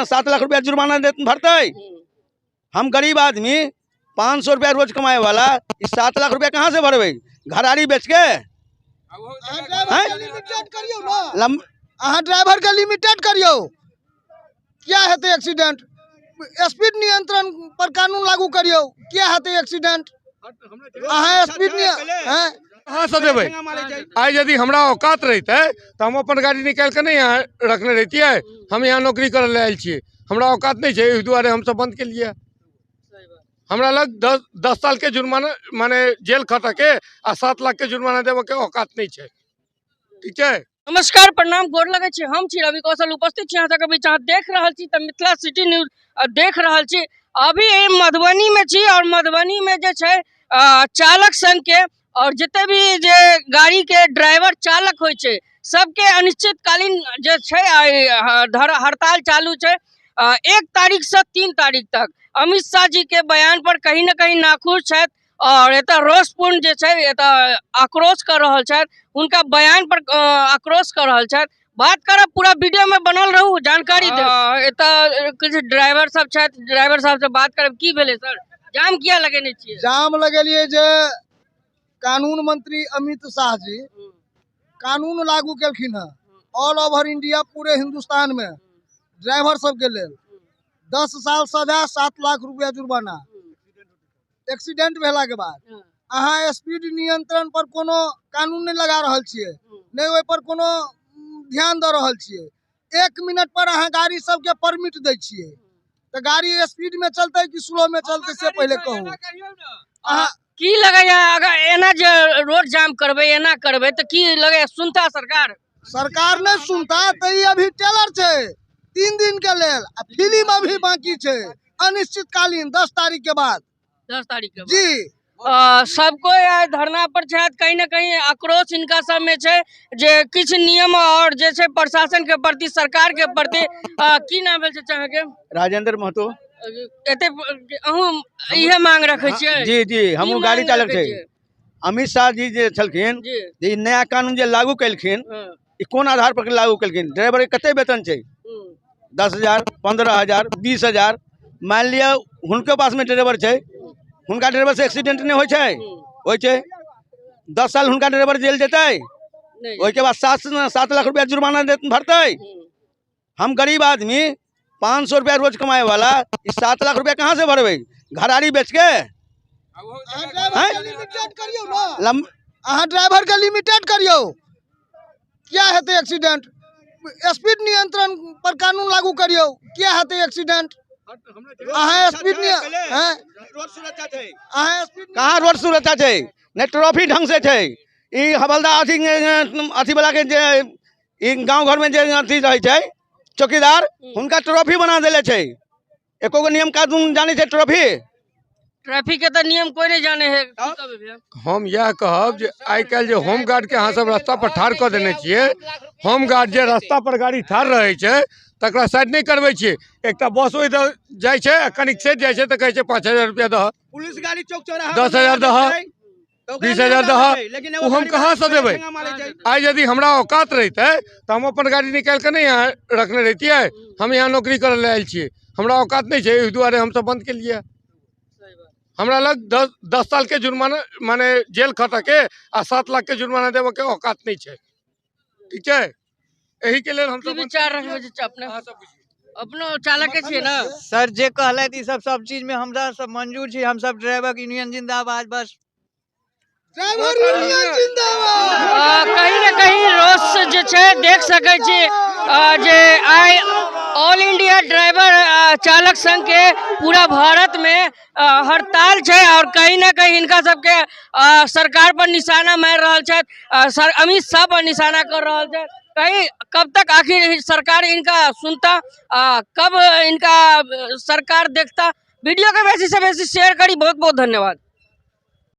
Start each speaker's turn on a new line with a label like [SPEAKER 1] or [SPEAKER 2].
[SPEAKER 1] 7 लाख रुपया जुर्माना भरतै। हम गरीब आदमी, 500 रुपया रोज कमाए वाला, ई 7 लाख रुपया कहाँ से भरबै? घरारी बेच के?
[SPEAKER 2] अहाँ ड्राइवर के लिमिटेड करियौ ने।
[SPEAKER 1] लम
[SPEAKER 2] अहाँ ड्राइवर के लिमिटेड करियौ। किया हेतै एक्सीडेंट? स्पीड नियंत्रण पर कानून लागू करियौ। किया हेतै एक्सीडेंट? अहाँ स्पीड हैं?
[SPEAKER 3] कहाँसँ देबै? आइ यदि हमरा औकात रहितै तऽ हम अपन गाड़ी निकालि कऽ नहि यहाँ रखने रहितियै। हम यहाँ नौकरी करऽ लए आयल छियै। हमरा औकात नहि छै, एहि दुआरे हमसब बन्द केलियै। हमरा लग 10 10 सालके जुर्माना, माने जेल खटऽके आ 7 लाखके जुर्माना देबऽके औकात नहि छै। ठीक छै।
[SPEAKER 4] नमस्कार, प्रणाम, गोर लगै छी। हम छी रवि कौशल, उपस्थित छी अहाँ सबके बीच। अहाँ देख रहल छी तऽ मिथिला सिटी न्यूज देख रहल छी। अभी ई मधुबनी में छी और मधुबनी में जे छै चालक संघ के और जते भी जे गाड़ी के ड्राइवर चालक होइ छै, सबके अनिश्चितकालीन जे छै आइ, हड़ताल चालू छै 1 तारीख से 3 तारीख तक। अमित शाह जी के बयान पर कहीं न कहीं नाखुश छथि और एतऽ रोषपूर्ण जे छै, एतऽ आक्रोश कर रहल छथि, हुनका बयान पर आक्रोश कर रहल छथि। बात करब, पूरा वीडियो में बनल रहू, जानकारी देब। एतऽ किछु ड्राइवर सब छथि, ड्राइवर साहब से बात करब। की भेलै सर, जाम किया लगेने छियै?
[SPEAKER 2] जाम लगेलियै जे कानून मंत्री अमित शाह जी कानून लागू केलखिन हँ ऑल ओवर इंडिया, पूरे हिंदुस्तान में ड्राइवर सबके लेल 10 साल सजा, 7 लाख रुपया जुर्माना एक्सीडेंट भेला के बाद। अहाँ स्पीड नियंत्रण पर कोनो कानून नहि लगा रहल छियै, नहि ओहि पर कोनो ध्यान दऽ रहल छियै। 1 मिनट पर अहाँ गाड़ी सबके परमिट दै छियै, तऽ गाड़ी स्पीड में चलतै कि स्लो में चलतै, से पहिले कहू अहाँ।
[SPEAKER 4] की लगैया, अगर एना जे रोड जाम करबै, एना करबै, तऽ की लगैया, सुनता सरकार?
[SPEAKER 2] सरकार नहि सुनता तऽ ई अभी टेलर छै 3 दिन के लेल आ फिल्म अभी बाकी छै, अनिश्चितकालीन 10 तारीख के बाद।
[SPEAKER 4] 10 तारीख के बाद?
[SPEAKER 2] जी।
[SPEAKER 4] सब कोई आइ धरना पर छथि। कहीं ना कहीं आक्रोश हिनका सब में छै जे किछु नियम और जे छै प्रशासन के प्रति, सरकार के प्रति। की नाम भेल छै अहाँके?
[SPEAKER 1] राजेंद्र महतो।
[SPEAKER 4] एते अहूँ इहे मांग रखै छियै?
[SPEAKER 1] जी, हमहूँ
[SPEAKER 4] की
[SPEAKER 1] गाड़ी
[SPEAKER 4] मांग
[SPEAKER 1] चालक
[SPEAKER 4] रखै
[SPEAKER 1] छै।
[SPEAKER 4] छियै?
[SPEAKER 1] अमित शाह जी जे छलखिन, जे ई नया कानून जे लागू केलखिन, ई कोन आधार पर लागू केलखिन? ड्राइवर के कते वेतन छै? 10,000, 15,000, 20,000। मानि लिअ हुनके पासमे ड्राइवर छै, हुनका ड्राइवर से एक्सीडेंट नहि होइ छै? होइ छै। 10 साल हुनका ड्राइवर जेल जेतै?
[SPEAKER 4] नहि।
[SPEAKER 1] ओहिके बाद 7 7 लाख रुपया जुर्माना भरतै। हम गरीब आदमी, 500 रुपया रोज कमाए वाला, ई 7 लाख रुपया कहाँ से भरबै? घरारी बेच के?
[SPEAKER 2] अहाँ ड्राइवर के लिमिटेड करियौ ने।
[SPEAKER 1] लम
[SPEAKER 2] अहाँ ड्राइवर के लिमिटेड करियौ। किया हेतै एक्सीडेंट? स्पीड नियंत्रण पर कानून लागू करियौ। किया हेतै एक्सीडेंट? अहाँ स्पीड हैं?
[SPEAKER 1] रोड सुरक्षा छै?
[SPEAKER 2] अहाँ स्पीड
[SPEAKER 1] कहाँ रोड सुरक्षा छै? नहि ट्रॉफी ढंग से छै। ई हवलदार अथी अथी वाला के जे ई गांव घर में जे अथी रहै छै चौकीदार, हुनका ट्रॉफी बना देले छै। एको गो नियम कानून जानै छै ट्रॉफी?
[SPEAKER 4] ट्रैफिक के तऽ नियम कोई नहीं जाने है। की कहबै भैया?
[SPEAKER 3] हम इएह कहब जे आइ काल्हि जे होमगार्डके अहाँ सब रास्ता पर ठाढ़ कऽ देने छियै, होमगार्ड जे रास्ता पर गाड़ी ठाढ़ रहै छै तकरा साइड नहि करबै छियै। एकटा बस ओहि दऽ जाइ छै आ कनिक सटि जाइ छै तऽ कहै छै, 5,000 रुपया दहऽ।
[SPEAKER 1] पुलिस गाड़ी चौक चौराहा
[SPEAKER 3] 10,000 दहऽ, 20,000 दहऽ। ओ हम कहाँसँ देबै? आइ यदि हमरा औकात रहितै तऽ हम अपन गाड़ी निकालि कऽ नहि यहाँ रखने रहितियै। हम यहाँ नौकरी करऽ लए आयल छियै। हमरा औकात नहि छै, एहि दुआरे हमसब बन्द केलियै। हमरा लग 10 10 सालके जुर्माना, माने जेल खटऽके आ 7 लाखके जुर्माना देबऽके औकात नहि छै। ठीक छै, एहिके लेल
[SPEAKER 4] की
[SPEAKER 3] हमसब
[SPEAKER 4] विचार रखबै छै अपने?
[SPEAKER 3] अहाँ सब बुझियौ।
[SPEAKER 4] अपनो चालके छियै ने?
[SPEAKER 5] सर, जे कहलथि ई सब सब चीज में हमरा सब मंजूर छी। हम सब ड्राइवर यूनियन जिंदाबाद, बस।
[SPEAKER 2] ड्राइवर यूनियन जिंदाबाद।
[SPEAKER 4] कहीं ने कहीं रोष जे छै देख सकै छी जे आइ ऑल इंडिया ड्राइवर चालक संघ के पूरा भारत में हड़ताल छै और कहीं ना कहीं हिनका सबके सरकार पर निशाना मारि रहल छथि, सर अमित शाह पर निशाना कर रहल छथि। कहीं कब तक आखिर सरकार इनका सुनता, कब इनका सरकार देखता? वीडियो के बेसी से बेसी शेयर करी। बहुत बहुत धन्यवाद।